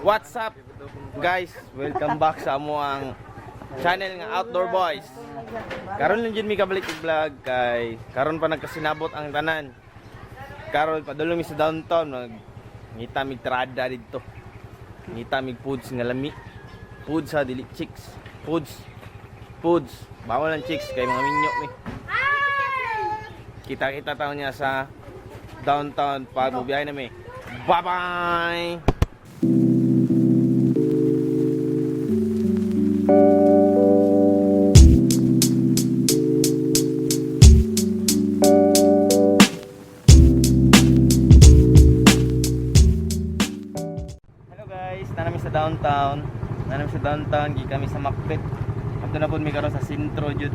What's up, guys? Welcome back sa amoang channel nga Outdoor Boys. Karon lang jud mi kabalik og vlog kay karon pa nagkasinabot ang tanan. Karon padulong mi sa downtown, mag ngita mig trada didto. Ngita mig foods nga lami. Foods ha, dili chicks. Foods. Foods. Bawal ang chicks kay mga minyo mi. Kita-kita taon niya sa downtown pag bubiyahe na mi. Bye-bye! Hello guys, naa mi sa downtown. Naa mi sa downtown, gi kami sa Macbeth. Adto na pud mi karon sa sentro jud.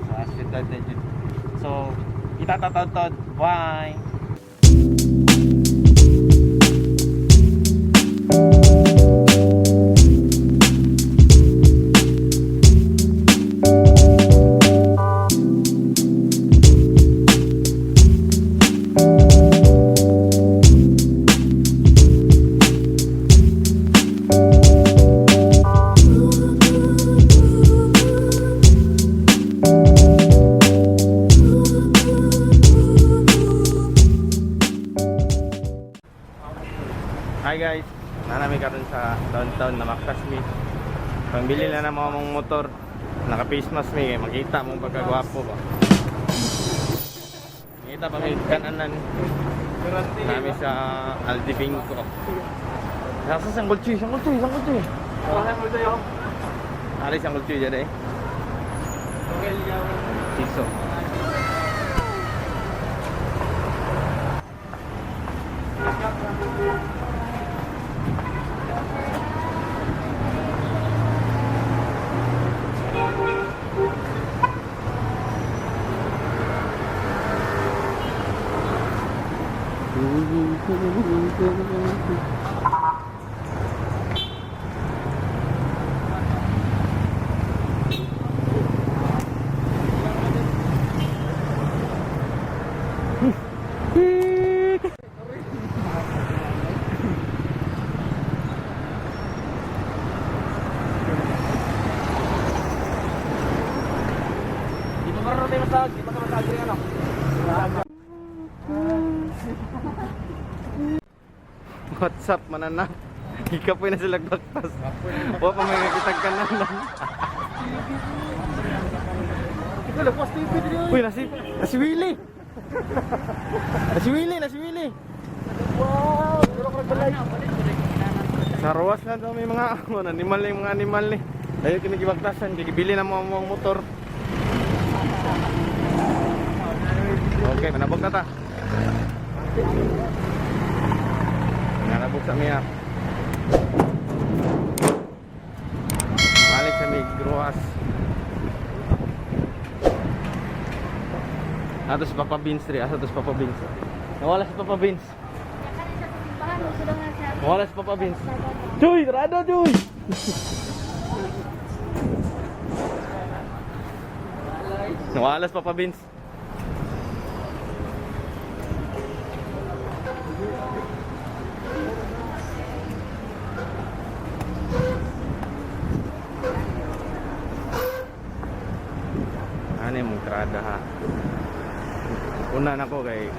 Sa syudad na jud. So, itatatawtod. Bye. Hi guys, naa mi karon sa downtown na maktas mi. Pambili na na mga mong motor. Naka face mask mi kay makita mong pagkagwapo ba. Kita pa mi kananan nami sa Aldi Bingo. Nasa Sanggol Chuy, Sanggol Chuy, Sanggol Chuy. Ari Sanggol Chuy dyan eh. Piso. Di pa marunong tayo masag, di pa ka masag yung ano. What's up, manana? Ikapoy na sila baktas. Wa pa may nakitag kanan. Uy, nasi Willie. Nasi Willie, nasi Willie. Sa ruwas na daw may mga ano, animal yung mga animal ni. Dayo kini gibagtasan, gibili na mo ang motor. Okay, manabog na ta. Manabog sa miya. Balik sa mig gruwas. Ato si Papa Beans ri, asa to si Papa Beans. Nawala si Papa Beans. Nawala si Papa Beans. Chuy, rado Chuy. Nawala si Papa Beans. Ano yung trada ha? Una na ko kay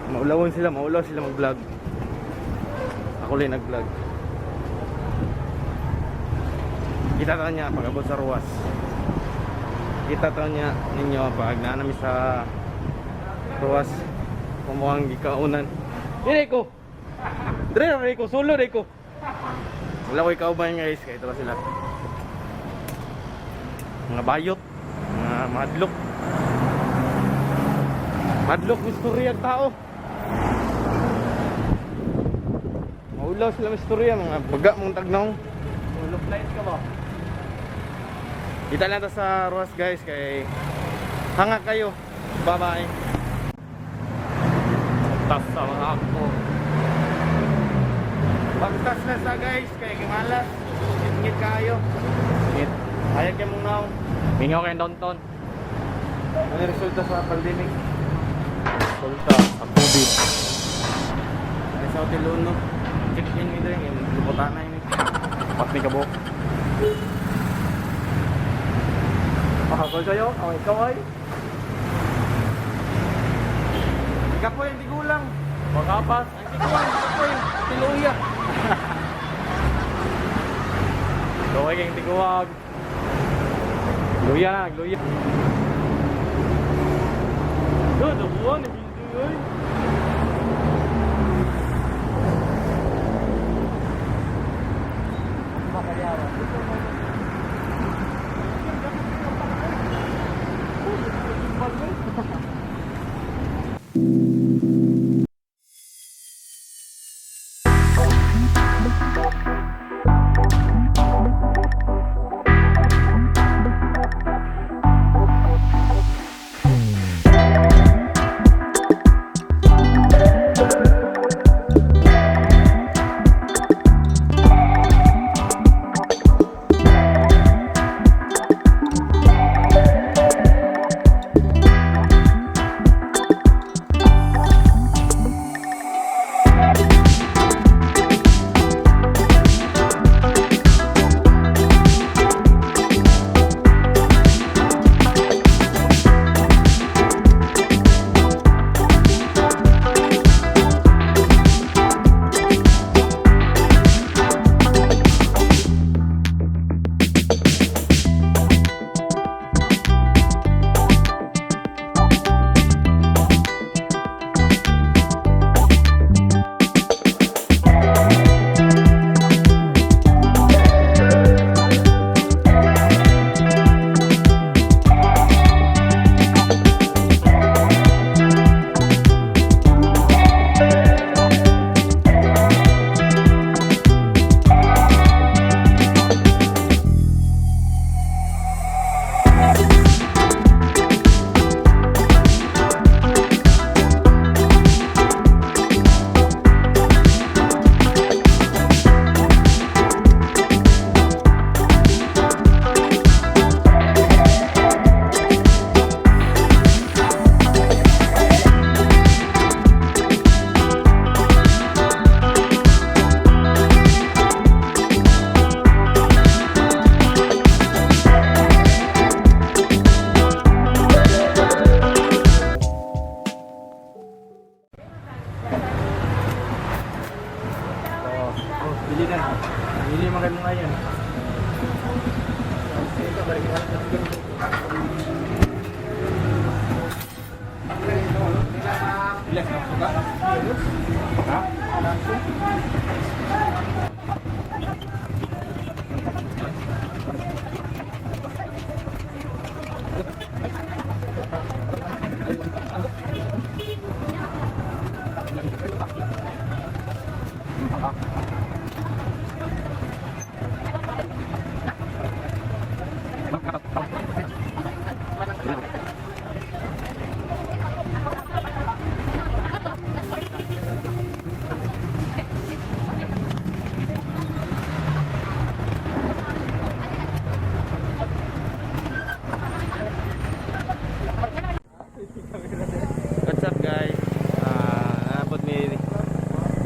maulawon sila, maulaw sila mag-vlog. Ako lang nag-vlog. Kita ta niya pag abot sa ruwas. Kita ta niya ninyo pag naa nami sa ruwas kumuhang gikaunan. Dire ko. Dire ra ko sulo dire ko. Wala ko ikauban guys, kay ito ba sila. Mga bayot, mga madlok. Madlok istorya ang tao. Maulaw sila istorya mga baga mong tagnaw. Ulog light ka ba? Kita lang ta sa Ruas guys kay hanga kayo. Bye bye. Tas sa mga ako. Bagtas na sa guys kay gimalas. Ngit kayo. Ngit. Hayag kay mong naong. Mingaw kayo downtown. Ano yung resulta sa pandemic? Resulta sa COVID. Ano Sa Hotel Uno. Check-in mi diri, lubutan na mi. Pat ni kabok. Pakakol kayo? Oh, ikaw ay. Kapoy, hindi gulang. Makapas. Ang tiguan, kapoy, tiluya. Luway kayong tiguag. Luya na, luya. Doon, nabuha ni Bindu ay. Oh, oh, bili na. Bili man kayo mga yan. Ilan ka suka? Ha? What's up, guys? Naabot mi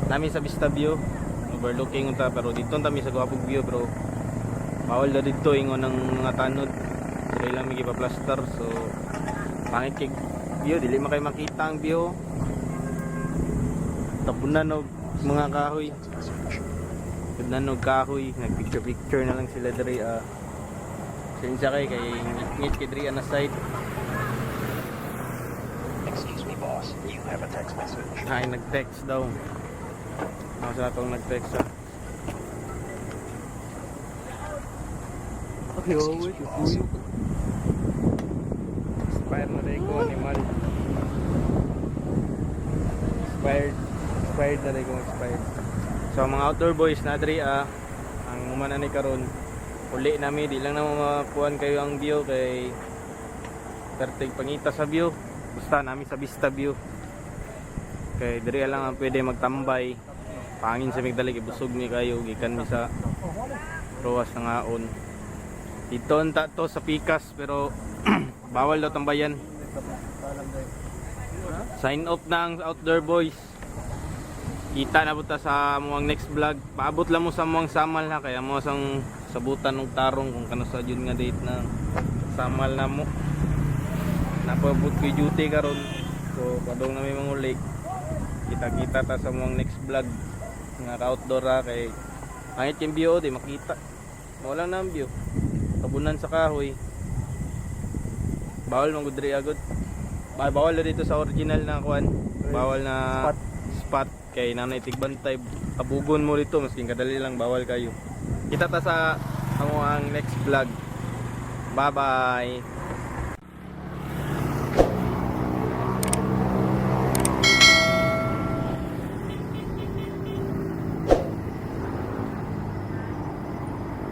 namin sa Vista View. Overlooking unta, pero dito unta mi sa Guapog View, bro. Bawal na dito ingon ng mga tanod. Dili lang mi gipa-plaster, so pangit kay view, dili man kay makita ang view. Tabunan og mga kahoy. Tabunan og kahoy, nagpicture picture na lang sila diri ah. Sinsya kay kay ngit kay diri na side. Excuse me, boss. You have a text message. Ay, nag-text daw. Ako sa atong nag-text ah. Excuse me, boss. Expired na rin ko, animal. Expired. Expired na rin ko, expired. So mga outdoor boys na diri ah, ang umana ni karon. Uli nami, di lang na makuan kayo ang view kay pertig pangita sa view. Basta nami sa Vista View. Kay diri lang ang pwede magtambay. Pangin sa migdali kay busog ni kayo gikan mi sa Roas na ngaon. Dito unta to sa Pikas, pero bawal daw tambayan. Sign off na ang outdoor boys. Kita na punta sa amoang next vlog. Paabot lang mo sa amoang samal ha, kaya mo sang sabutan og tarong kung kano sa jud nga date na samal na mo. Napabot ko duty karon. So padung na may manguli. Kita-kita ta sa amoang next vlog nga ka-outdoor ha, kay pangit yung view, di makita. Wala na ang view. Tabunan sa kahoy. Bawal man gud diri agad. Bawal na dito sa original na kuan. Bawal na Spot. Spot kay nanay tigbantay. Tabugon mo dito maskin kadali lang, bawal kayo. Kita ta sa amo ang next vlog. Bye bye.